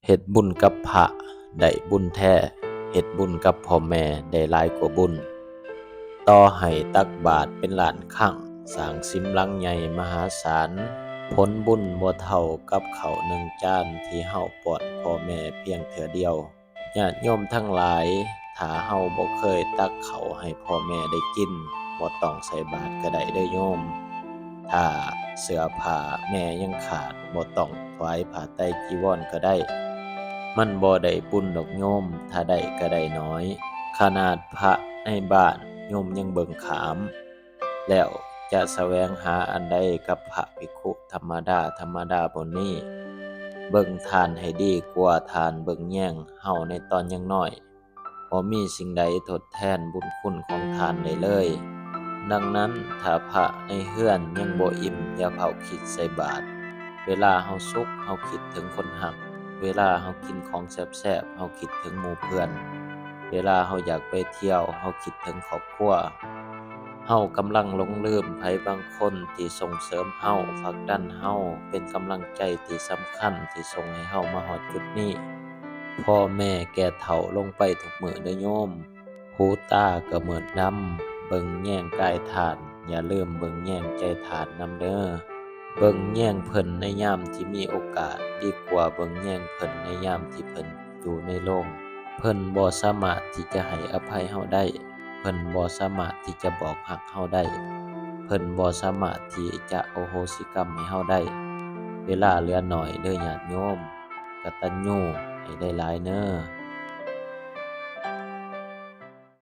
ເຮັດບຸນກັບພະໄດ້ບຸນແທ້, ເຮັດບຸນກັບພໍ່ແມ່ໄດ້ຫຼາຍກວ່າບຸນ. ຕໍ່ໃຫ້ຕັກບາດເປັນລ້ານຄັ້ງ, ສ້າງສິມຫຼັງໃຫຍ່ມະຫາສານ, ຜົນບຸນບໍ່ເທົ່າກັບເຂົ້າໜຶ່ງຈານທີ່ເຮົາປ້ອນພໍ່ແມ່ພຽງເທື່ອດຽວ. ຍາດໂຍມທັງຫຼາຍ, ຖ້າເຮົາບໍ່ເຄີຍຕັກເຂົ້າໃຫ້ພໍ່ແມ່ໄດ້ກິນ, ບໍ່ຕ້ອງໃສ່ບາດກໍໄດ້ເດີ້ໂຍມ. ຖ້າເສື້ອຜ້າແມ່ຍັງຂາດ, ບໍ່ຕ້ອງຖວາຍຜ້າໄຕຈີວອນກໍໄດ້. ມັນບໍ່ໄດ້ບຸນດອກໂຍມ, ຖ້າໄດ້ກໍໄດ້ໜ້ອຍ. ຂະໜາດພະໃນບ້ານໂຍມຍັງເບິ່ງຂ້າມ, ແລ້ວຈະສະແຫວງຫາອັນໃດກັບພະພິກຂຸທຳມະດາ, ທຳມະດາຜູ້ນີ້? ເບິ່ງທ່ານໃຫ້ດີກວ່າທ່ານເບິ່ງແຍງເຮົາໃນຕອນຍັງນ້ອຍ. ບໍ່ມີສິ່ງໃດທົດແທນບຸນຄຸນຂອງທ່ານໄດ້ເລີຍ. ດັ່ງນັ້ນ, ຖ້າພະໃນເຮືອນຍັງບໍ່ອີ່ມ, ຢ່າເຝົ້າຄິດໃສ່ບາດ. ເວລາເຮົາສຸກ, ເຮົາຄິດເຖິງຄົນຮັກ. ເວລາເຮົາກິນຂອງແຊບໆ, ເຮົາຄິດເຖິງໝູ່ເພື່ອນ. ເວລາເຮົາຢາກໄປທ່ຽວ, ເຮົາຄິດເຖິງຄອບຄົວ. ເຮົາກຳລັງຫຼົງລືມໃຜບາງຄົນທີ່ສົ່ງເສີມເຮົາ, ຜັກດັນເຮົາ, ເປັນກຳລັງໃຈທີ່ສຳຄັນທີ່ສົ່ງໃຫ້ເຮົາມາຮອດຈຸດນີ້. ພໍ່ແມ່ແກ່ເຖົ້າລົງໄປທຸກມື້ເດີ້ໂຍມ. ຫູຕາກໍມືດດຳ, ເບິ່ງແຍງກາຍທ່ານ, ຢ່າລືມເບິ່ງແຍງໃຈທ່ານນຳເດີ້. ເບິ່ງແຍງເພິ່ນໃນຍາມທີ່ມີໂອກາດ, ດີກວ່າເບິ່ງແຍງເພິ່ນໃນຍາມທີ່ເພິ່ນຢູ່ໃນໂລງ. ເພິ່ນບໍ່ສາມາດທີ່ຈະໃຫ້ອະໄພເຮົາໄດ້, ເພິ່ນບໍ່ສາມາດທີ່ຈະບອກຮັກເຮົາໄດ້, ເພິ່ນບໍ່ສາມາດທີ່ຈະອະໂຫສິກຳໃຫ້ເຮົາໄດ້. ເວລາເຫຼືອໜ້ອຍເດີ້ຍາດໂຍມ, ກະຕັນຍູໃຫ້ຫຼາຍໆເນີ.